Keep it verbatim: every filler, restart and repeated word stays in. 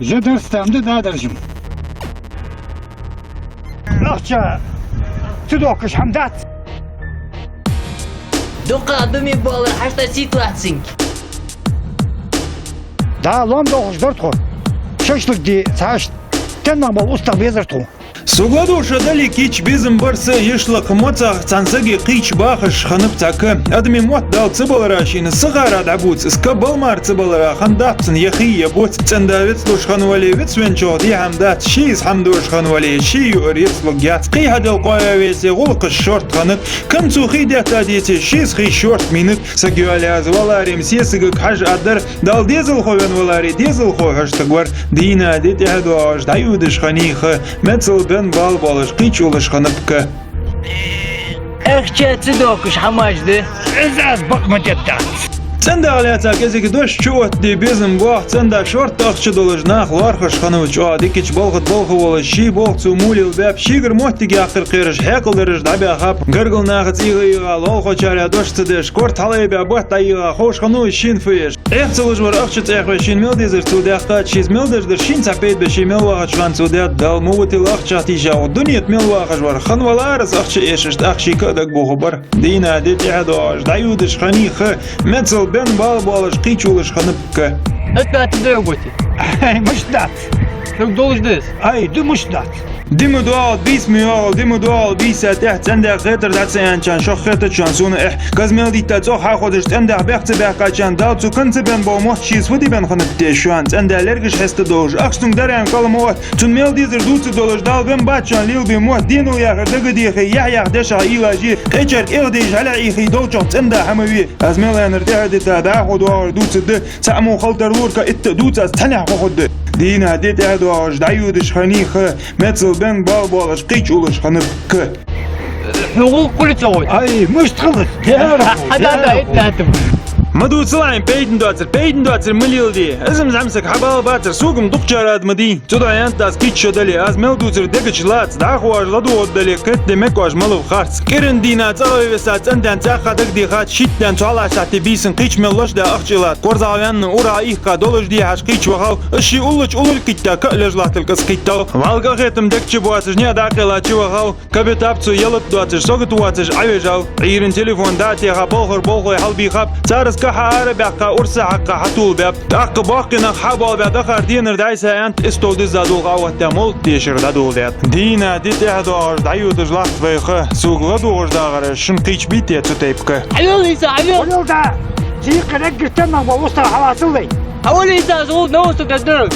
Жа дарстам да, да, даржам. Ахча ца дохкаш хӀама дац. Дукха думи болар хьашта ситуацинг. Да, лом долхаш дар тхо. Шашлык де, цхьашт. Теннах бол устах безар тхо. Сога ладувгӀаш дале кийча безам бар са, иштта лакха моцах цхьан сага кхийча бахаш хиннаб цхьа ка. Адамий мотт дала ца балара шийна сахара дӀабувца, из ка бала мара ца балара хиннадац цун е хий, е боц. ЦӀен-да вицлуш хинна вале, вицвенначох де хӀама дац, ше из хӀама дош хинна вале, ший юар ецлургьяц. Кхий хьадала къоаве веце, гӀулакхаш шортта хиннад. Кама цо хий детта деце, шийца хий шортта минад. Саг йоалаяза валаре-м сесагага хьажа а дар, Далла дезалхо венна валаре, дезалхо хьожа саг вар. Дийнахьа ди тӀехьа доагӀаш дӀайодаш хиннай ха, мецал бен бала болаш кхийча уллаш хиннаб ка. Ахча ца дохкаш хӀамаш да. Из аз бакъ ма деттац. ЦӀен-дах лаьца кӀезига дош чу оттаде безам боах, цӀен-да шортта ахча долаш нах лоархӀаш хиннав чӀоагӀа дикача балхах балха волаш, ший болх цо мо лелабаьб, шийгара моттиг яккхар кхераш хьаькъал дараш дӀабаьхаб, гаргара наха цӀийгӀа-ийгӀа лоалахочарех дош ца деш, корта хьалъайбаь, бат дӀайийгӀа, ховш хиннав шийна фу эш. Ӏеха ца луш вар ахча цӀехвеш, шийна мел дезар цо даьккхад, шийца мел деш дар шийна цхьа пайда ба, ше мел вахача хана цо даьд. Далла ма витийла, ахчах тийша укх дунен тӀа мел вахаш вар хинна валара из ахча эшаш, тӀаккха ший ка а дагабоха бар. Дийнахьа ди тӀехьа доагӀаш дӀайодаш хиннай ха, мецал бен бала болаш кхийча уллаш хиннаб ка. Ай, мишта дац, Гути? Ай, мишта дац? Шуга долаш да из? Ай, да мишта дац? Ди ма доагӀалда, бийса ма йоагӀалда, ди ма доагӀалда, бийса тӀехьа цӀен-даьга хетар дӀа ца аьннача хана, шох хетача хана сона эхь. Каза мел дийттад цӀогӀа хьахозаш, цӀен-дах бехк ца баьккхача хана, Дала цу кана ца бенна бола мотт шийца фу де бенна хиннаб те шоана? ЦӀен-да лергаш хьеста долаш, ахча цунга дараьнна кхала ма отт. Цунна мел дезар дувца долаш, Дала бенна баьча хана лелабе мотт денал яхар дага а дехе, яхь-яхь дешах уйлаш е, къечарг эгӀа дайша хьалъайхе, долчох цӀен-да хӀама ве. Аз мел аьннар тӀехьа дита, дӀахо доагӀар дувцаргда, цхьа мо хала тарлургда, итт а дувца аз цхьаннахьа кхухьаргда. Дийнахьа ди тӀехьа доагӀаш дӀайодаш хиннай ха, мецал бен бала болаш кхийча уллаш хиннаб ка. Хьо гӀулакх хулий ца гӀой? Ай, мишта хилар? Дера хьо, хьада, дера да, хьо. Итт латам. Ма дувцалахь, пайдана доацар, пайдана доацар ма леладе. Из-м зӀамсаг хьабала бацар, сога-м дукхачар ада ма дий. Цудухьа аьннад аз, кийча шо дале, аз мел дувцар дегача лаца, дӀахо аш ладувгӀаргдале, кхетаде мег оаш малав харц. КӀиран дийнахьа цӀагӀа веса цӀен-даьна цӀаьхха дагадехад, шийтта даьнна цхьоаллаш сахьте бийсан кхийча мел лош да ахча лат, корзагӀваьнна, ура а ийхка, долаш дехьаш кхийча вахав, из ший уллача уллалг кхийтта, ка а леш латталга из кхийттав. ВалгӀа хетам дегча боацаш, наӀа дӀакъайла чувахав. Кабитаб цо ялат доацаш, сагот воацаш Ӏовежав. Ӏуйрийна телефон дӀатеха, балхара болхлой хьалбийхаб. Цар из ка хьаара а баьккха, урса хьакха хьатолабаьб. ТӀаккха боккхий нах хьабоалабаь, дахар денар дӀайса аьннад, истол дизза долха а оттадаь, молат дешар дӀадоладаьд. Дийнахьа ди тӀехьа доагӀаш дӀайодаш латт вай ха, сога ладувгӀаш дагӀар шун кхийча бий те цу тайпа ка? Хьавел, Ӏийса, хьавел! Хьавел да! Цу юкъе эггара теннах бола устагӀа хьалацал вай! Хьавел, Ӏийса, аз гӀулакх новкъостал дергдар.